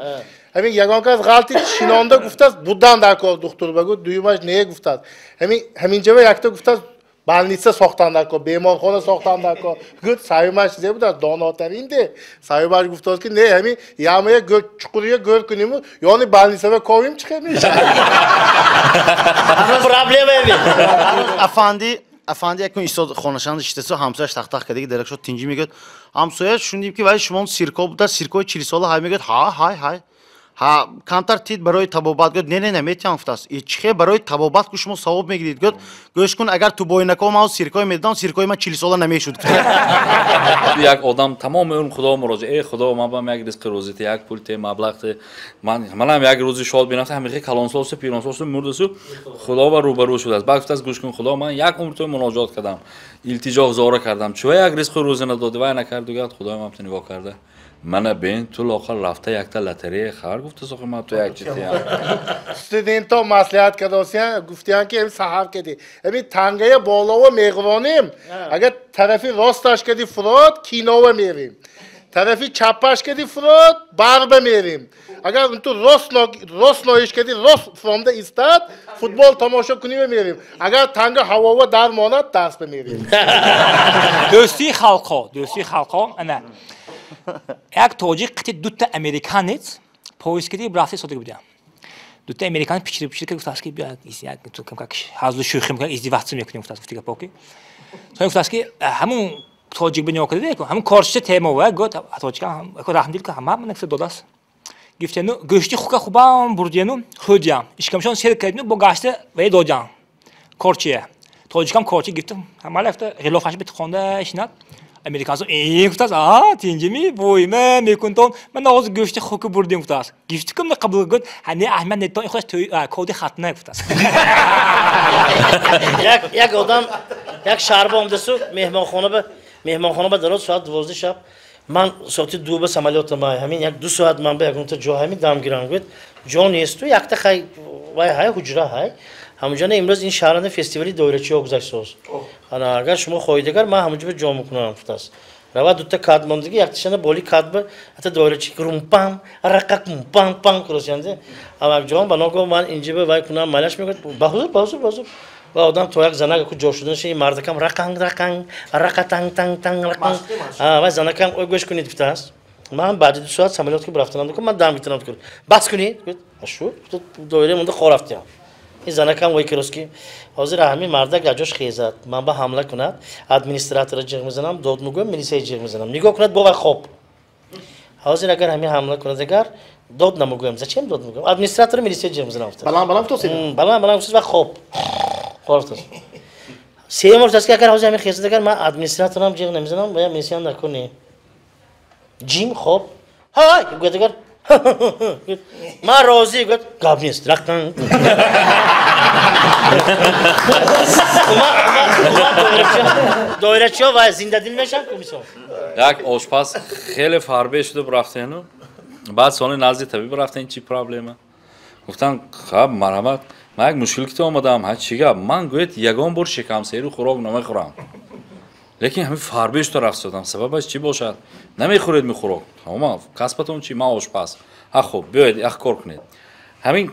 Ҳамин ягон кас ғалти шинонда гуфтааст, будан дар кор духтур ба гуфт, дуюмаш не гуфтааст. Ҳамин ҳаминҷава якта гуфтааст, больница сохтан дар кор, беморхона сохтан дар кор. Гуфт, саюмаш зе будааст, донотарин де. Саюмаш гуфтааст ки не, ҳамин ямая чуқурия гӯр куниму, ёни больницава ковим чӣ хел мешавад. Проблема эми. Афанди, афанди якун истод хонашанда шиштасу ҳамсояш тахтах кардагӣ даракшо тинҷӣ мегӯяд. Ҳамсоя шунидем ки вай шумо сирко буда, сиркои чилсола ҳай мегӯяд. Ҳа, ҳай, ҳай. Ҳа, камтар тид барои табобат гӯяд. Не, не, не, метиҳам гуфтааст. И чӣ хел барои табобат ку шумо савоб мегиред гӯяд. Гӯш кун, агар ту боинако ман сиркои медодам, сиркои ман чилсола намешуд. Як одам тамоми умр Худо муроҷиат. Эй Худо, ман ба як ризқи рӯзӣ те, як пул те, маблағ те. Ман манам як рӯзи шод бинам, ҳамин калонсол су, пиронсол су, мурдасу Худо ба рӯбарӯ шудааст. Баъд гуфтааст, гӯш кун Худо, ман як умр ту муроҷиат кардам, илтиҷо зора кардам. Чӯ як ризқи рӯзӣ надодӣ, вай накард, гӯяд Худои ман ту нигоҳ карда. Мана бин, ту лоқал рафта якта лотерея хар гуфта сохи ман ту як читиям. Студентҳо маслиҳат кардосиян, гуфтиян ки эми саҳар кардӣ. Эми тангая болова меғронем, агар тарафи росташ кардӣ фурод, кинова мерем. Тарафи чапаш кардӣ фурод, барба мерем. Агар ту рост ноиш кардӣ, рост фуромда истад, футбол тамошо кунӣ мерем. Агар танга ҳавова дар монад, дарс бимерем. Дӯстии халқҳо, дӯстии халқҳо, ана. Як тоҷик қити дута американец поезд киди рафта содига будям. Дута американец пичири пичири гуфтааст ки биё як как ҳазлу шӯхӣ мекунем, издиваться мекунем гуфтааст гуфти гапо ки. Сони гуфтааст ки ҳамун тоҷик бино кардиде, ҳамун корчиша тема ва гӯ тоҷика раҳмдил ка ҳама ман гуфта додааст. Гуфтену гӯшти хука хубам бурдену хӯдиям. Ишкамшон сер кардину бо гашта вай додям. Корчия. Тоҷикам корчи гирифтам. Ҳама лафта ғилофаш бит хонда шинад. Американцо ин гуфтааст, а тинҷими войма мекунтон, ман ҳозир гӯшти хуки бурдем гуфтааст. Гифти кум қабул гуфт, ҳа не аҳмад нетон ин худаш коди хатна гуфтааст. Як одам як шаҳр омадасу меҳмонхона ба дароз соат 12 шаб, ман соати 2 ба самолётам ҳамин як ду соат ман ба ягонта ҷо ҳамин дам гирам гуфт, ҷо несту якта хай вай ҳай ҳуҷра ҳай. Ҳамунҷо имрӯз ин шаҳранда фестивали доирачиҳо гузашт соз. Ана агар шумо хоҳед агар ман ҳамунҷо ҷо мекунам гуфтааст. Рава дута кад мондиги якташана боли кадба ата доирачи румпам рақакум пам пам куросянде. Ама ҷон ба ногоҳ ман инҷа ба вай кунам малаш мегӯяд баҳузур баҳузур баҳузур. Ва одам то як занак ку ҷо шуданаш ин мардакам рақанг рақанг рақа танг танг танг рақанг. А вай занакам ой гӯш кунед гуфтааст. Ман баъди 2 соат самолёт ки рафтанам дукун ман дам гирифтанам дукун. Бас кунед гуфт. Шу доира монда хор рафтиям. Ин занакам вой кирос ки ҳозир ҳамин мардак аҷош хезад, ман ба ҳамла кунад, администратора ҷиғ мезанам, дод мегӯям, милисия ҷиғ мезанам. Нигоҳ кунад бо вай хоб. Ҳозир агар ҳамин ҳамла кунад агар дод намегӯям, зачем дод мегӯям? Администратора милисия ҷиғ мезанам. Баланд баланд гуфтосед? Баланд баланд гуфтосед ва хоб. Хоб гуфтосед. Сеюм гуфтааст ки агар ҳозир ҳамин хезад агар ман администраторам ҷиғ намезанам, ва милисиям накунӣ. Ҷим хоб. Ҳай гуфт агар ман розӣ гуфт гап нест. Рақтан. Доирачиҳо ва зиндадил мешаванд ку мисол. Як ошпаз хеле фарбе шуда рафтену баъд соли назди табиб рафтен, чӣ проблема? Гуфтан хаб марҳамат, ман як мушкил ки омадам, ҳа чӣ гап? Ман гӯяд ягон бор шикамсеру хӯрок намехӯрам. Лекин ҳамин фарбе шуда рафтодам, сабабаш чӣ бошад? Намехӯред ми хӯрок? Тамом, касбатон чӣ? Ман ошпаз. Ҳа хуб, биёед як кор кунед. Ҳамин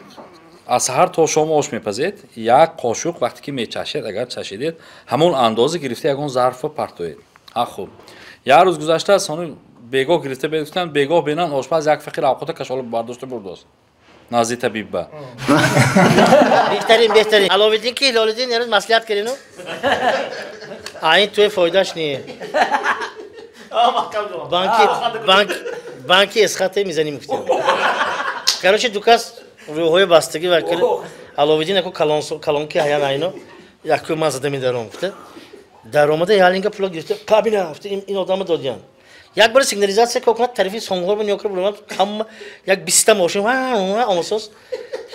аз саҳар то шом ош мепазед, як қошуқ вақте ки мечашед, агар чашидед, ҳамон андоза гирифта ягон зарфа партоед. Ҳа хуб. Як рӯз гузашта сони бегоҳ гирифта гуфтанд, бегоҳ бинан ошпаз як фақир авқота кашола бардошта бурдост. Назди табиб ба. Беҳтарин, беҳтарин. Аловиддин ки Ҳилолиддин ярӯз маслиҳат кардину? А ин туи фоидаш не. Банки эсхате мизаним гуфтем. Короче, ду кас рӯҳои бастагӣ ва Аловиддин аку колонки ҳаян айно. Якум ман зада медаром гуфта. Даромада ялинга пула гирифта, кабина гуфта ин одама додиян. Як бор сигнализатсия кокунат тарафи Сонгор ба ниёкра буромад, ҳама як 20та мошин омосос.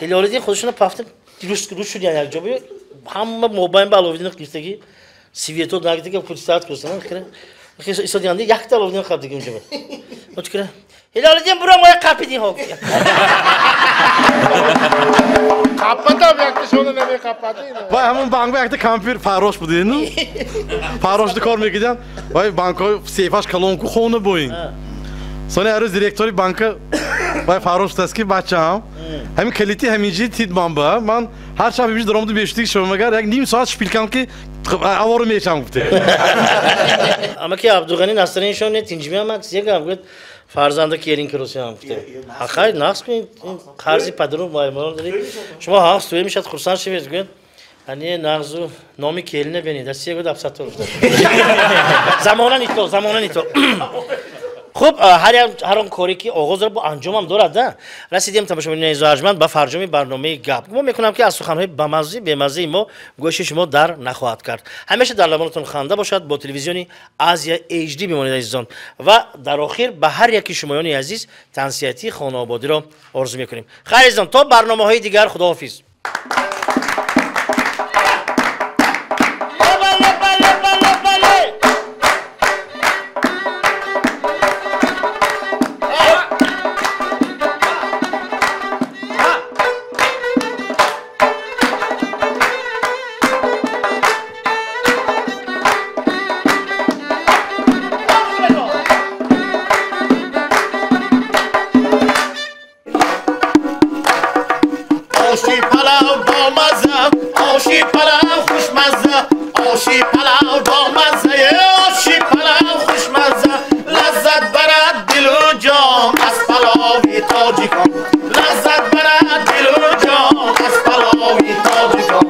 Ҳилолиддин худашона пафта рус шудиян як ҷо. Ҳама мобайн ба Аловиддин гирифтаги свето нагдига пулсаат курсан. Исодиянда якта Аловиддин қабдиги унҷа. Очкира. Ҳилолиддин буром оя қапиди хо. Қаппатам якта шона намеқаппати. Вай ҳамон банк ба якта компютер фарош буд, ну? Фарошда кор мекарданд. Вай банкҳои сейфаш калонку хона буин. Сони ҳар рӯз директори банка вай фарош гуфтааст ки бачаам, ҳамин калити ҳаминҷи тид ман ба ман ҳар шаб ҳаминҷи даромаду бештиг шумо магар як ним соат шпилкам ки аворо мешам гуфте. Амаки Абдуғани Насриншон не тинҷми амак зега гуфт фарзанда келин киросиам гуфте. Ҳақай нақс кунед, қарзи падару маймон доред. Шумо ҳақ суе мешад хурсанд шавед гуфт. Ани нағзу номи келина бинед, асия гуфт Абсаттор гуфта. Замона нито, замона нито. Хуб, ҳар он коре ки оғоз дорад бо анҷомам дорад, да? Расидем тамошобинони азизу арҷманд ба фарҷоми барномаи гап. Гумон мекунам ки аз суханҳои бамаззӣ бемаззаи мо гӯши шумо дар нахоҳад кард. Ҳамеша дар лабонатон ханда бошад, бо телевизиони Азия HD бимонед азизон. Ва дар охир ба ҳар яки шумоёни азиз тансиҳатии хонаободиро орзу мекунем. Хайр азизон, то барномаҳои дигар худоҳофиз. Оши палав бо мазза, оши палав хушмазза, лаззат барад дилу ҷон аз палови тоҷикон, лаззат барад дилу ҷон аз палови тоҷикон.